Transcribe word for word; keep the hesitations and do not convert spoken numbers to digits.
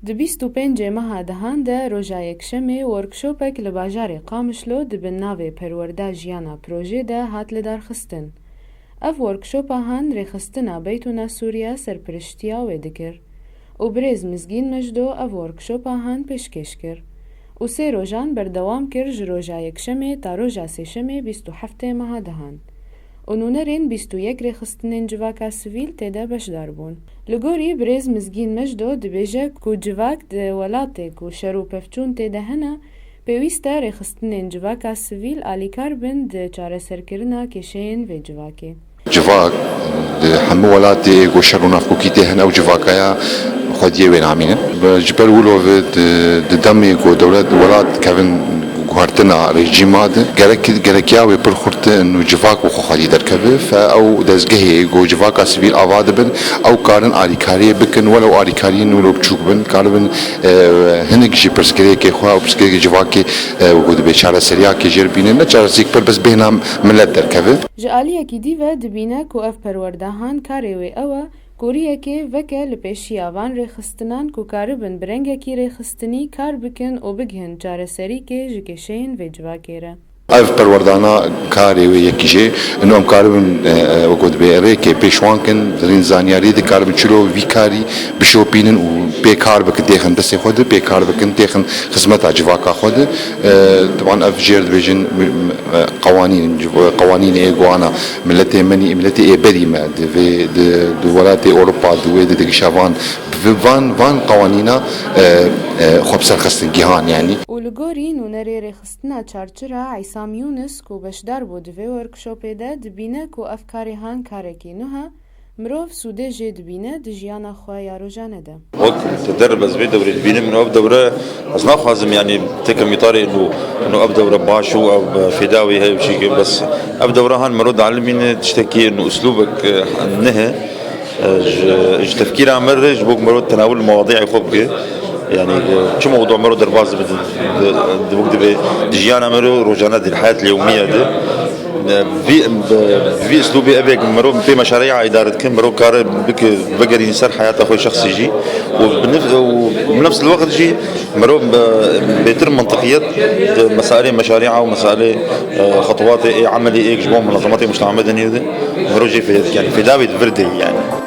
Di bîst û pêncê meha dehan de roja Yekşemê workshopek li bajarê Qamişlo di bin navê Perwerda Jiyana Projê de hat lidarxistin. Ev workshopa han rêxistina Beytûna Sûriya serpiriştiya wê dikir û birêz Mizgîn Mecdo ev workshopa han pêşkêş kir û sê rojan berdewam kir ji roja Yekşemê ta roja Sêşemê bîst û heftê meha dehan. Û nûnerên bîst û yek rêxistinên civaka sivîl tê de beşdar bûn. Li gorî birêz Mizgîn Mecdo dibêje ku civak di welatê ku şer û pevçûn tê de hene, pêwîst e rêxistinên civaka sivîl alîkar bin di çareserkirina kêşeyên vê civakê. Civak di hemû welatê ê ku şer û navkokî tê hene ew civakaya xwediyê wê namînin. Ji ber wilo ve di, di demê ku dewlet welat kevin guhertina rejîma de gerek, gerekiya wê pir xurt in û civak û xwe xwedî derkeve. Fe ew dezgehê ku civaka sivîl ava dibin, ew karin alîkariyê bikin, welew alîkariyên wilo biçûk bin, karibin, e, hinek jî pirsgirêkê xwe û pirsgirêkê civakê, e, ku dibê çareseriyakê jê re bînin, ne çareseriyek pir bes bêhna milet derkeve. Ji aliyekî dî ve dibîne ku ev perwerdahan karê wê ew e, Goriyekê veke li pêşiya van rêxistinan ku karibin bi rengekî rêxistinî kar bikin û bigihin çareserîkê ji kêşeyên vê civakê re. Ev perwerdana karê wê yekî jê, ino em karibin, e, e, wek dibê rêkê pêşwan kin, rîn zanyarî dikaribin çilo vî karî bişopînin û pê kar bikin, têxin destê xwe de, pê kar bikin, têxin xizmeta civaka xwe de. E, tiban ev jêr dibêjin, m-, m-, e, qewanîn, civ-, qewanînê ê guhana miletê me nî, miletê ê berî me di vê, di, di welatê Ewropa, di wê di digişa van, bi van, van qewanîna, e, e, xwe bi ser xistin gihan, yanî. Û li gorî nûnerê rêxistina Çarçira Eysam Yûnis ku beşdar bû di vê workshopê de dibîne ku ev karê han karekî nuh e, mirov sûdê jê dibîne di jiyana xwe ya rojane de. Wek te der bes vê dewrê dibînim, ino ev dewre ez naxwazim, yanî têkim îtarê ino, ino ev dewre baş û ev fêda wê heye û çî ke, bes ev dewre han mero dialimîne tiştekî ino uslûbek, e, nihe, e, ji, ji tefkîra me re ji bo ku mero tenawul mewadîyê xwe bike. Yanî, e, çi mewdu mero derbas dibe di, di, di, wek dibê di jiyana mero rojane de, di heyat yewmiye de. Vî, bi vî uslûbê ev ê mirov pê meşareya îdare dikin, mirov kare bike, vegerîne ser heyata xwe şexsî jî. Û bi nif-, û bi nefs el-wext jî mirov bi bêtir mintiqiyet di mesailê meşariya û mesailê, e, xetwatê ê emelî ê ji bo munazemetê mujtema medenî de mirov jê fêde dike. Yanî fêda wê di vir de ye yanî.